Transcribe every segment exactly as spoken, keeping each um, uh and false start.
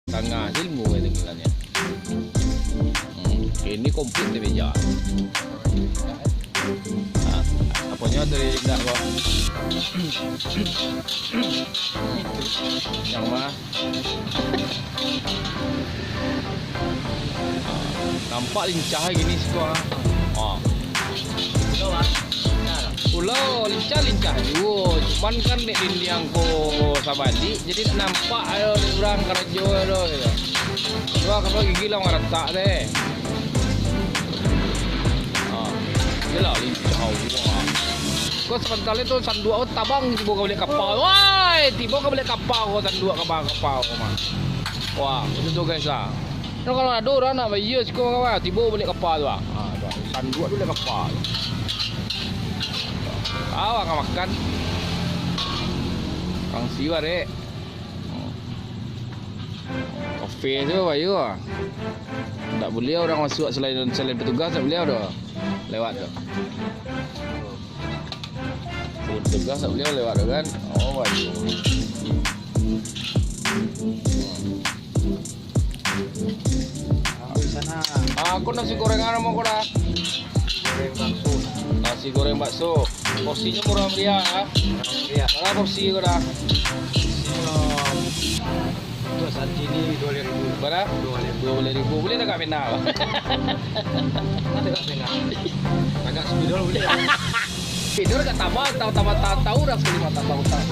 Tangah ilmu itu nilainya. Hmm, ini komplit di meja. Ah, aponyo dari dak ko? Yang mah? Nampak lincah gini situ, ah. Ah. Pulau, ah. Pulau lincah-lincah juo. Cuman kan dek dindiang ko sabalik, jadi tak nampak ado dek urang karajo tu, gitu. Dua kapal gigi lah maratak deh. Ah, iyolah, lincah juo, ah. Ko sabanta lai tu sanduak ko tabang tibo ka baliak kapal. Wai, tibo ka baliak kapal ko sanduak ka ba-, kapal ko mah. Wah, itu tu guys lah. Nah, kalau ado urang nak bayia siko kawan, tibo baliak kapal tu ah. Ha, tu ah. Sanduak tu baliak kapal. Ah, makan-makan. Kang siwa dek. Hmm. Kafe tu bayu ah. Tak buliah urang masuak selain, selain petugas tak buliah doh. Lewat tu. Petugas tak buliah lewat tu kan. Oh, bayu. Hmm. Ah, ko nasi goreng a namo ko dah? Goreng bakso. Nasi goreng bakso. Porsinyo murah meriah, ah. Murah meriah. Bara porsi ko dah? Porsinyo, untuk sarjini duo baleh ribu. Bara? Duo baleh ribu. Duo baleh ribu. Buliah tagak pena? Tagak pena. Tagak spidol buliah. Spidol agak tabah, tahu, tabah, tahu, tahu dah sekali mata tahu, tahu.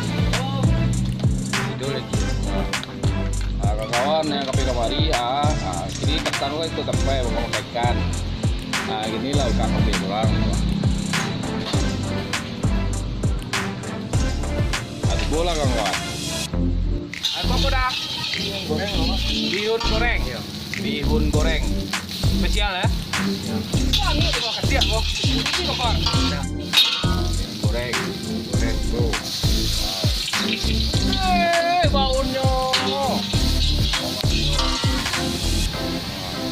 Spidol lagi. Ah, kawan-kawan yang kape kamari, ah, ah, kini ketan ko itu sampai makan ikan. Ah, inilah usaha kape urang. Ah, tibo lah, kawan-kawan. Apa ko dah? Bihun goreng. Bihun goreng. Spesial, ya? Wah, ini udah kasihan, Bang. Ini, Bang. Goreng. Goreng, bro. Eh, baunyo.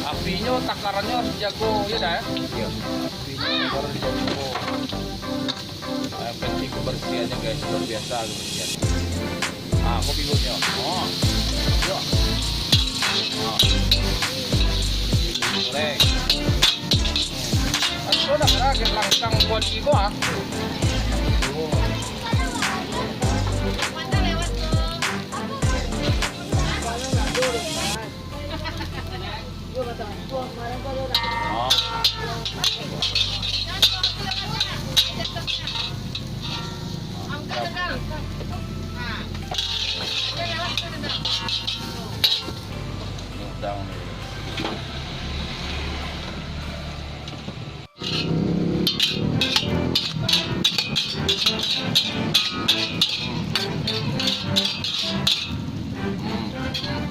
Apinyo, takarannyo harus dijago, ya dah, ya? Iya. Apinyo harus dijago. Yang penting kebersihannya, guys, luar biasa kebersihannya. Ah, kopi botnya. Oh. Yo. Ah. Goreng. Aku nak gerak langkang buat ibu ah.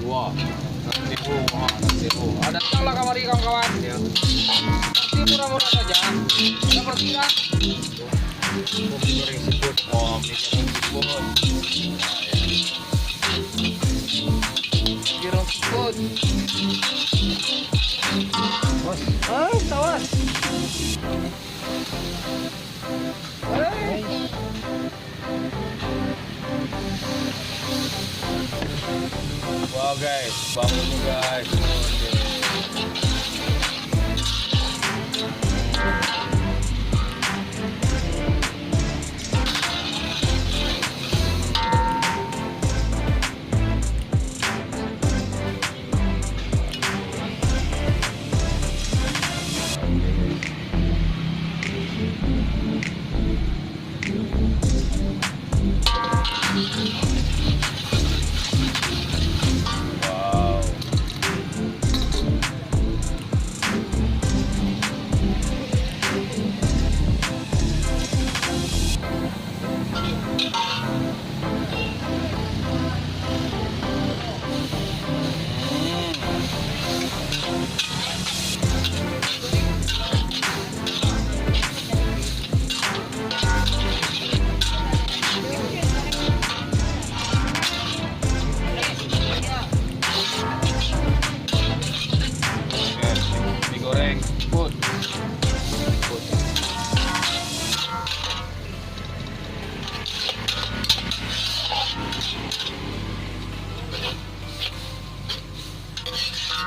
Wah, nasi bro, wah, nasi bro. Ah, datanglah kamari, kawan-kawan. Ya. Nasi murah-murah saja. Ada porsi, kan? Kopi goreng siput. Oh, kopi goreng siput. Kopi goreng siput. Bos. Ah, tawas. Wah, guys, bangun ni, guys. Wow.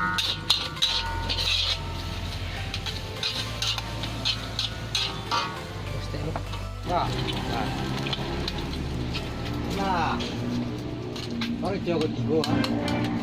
Nah, nah. Nah. Baru tiga ketiga, ha.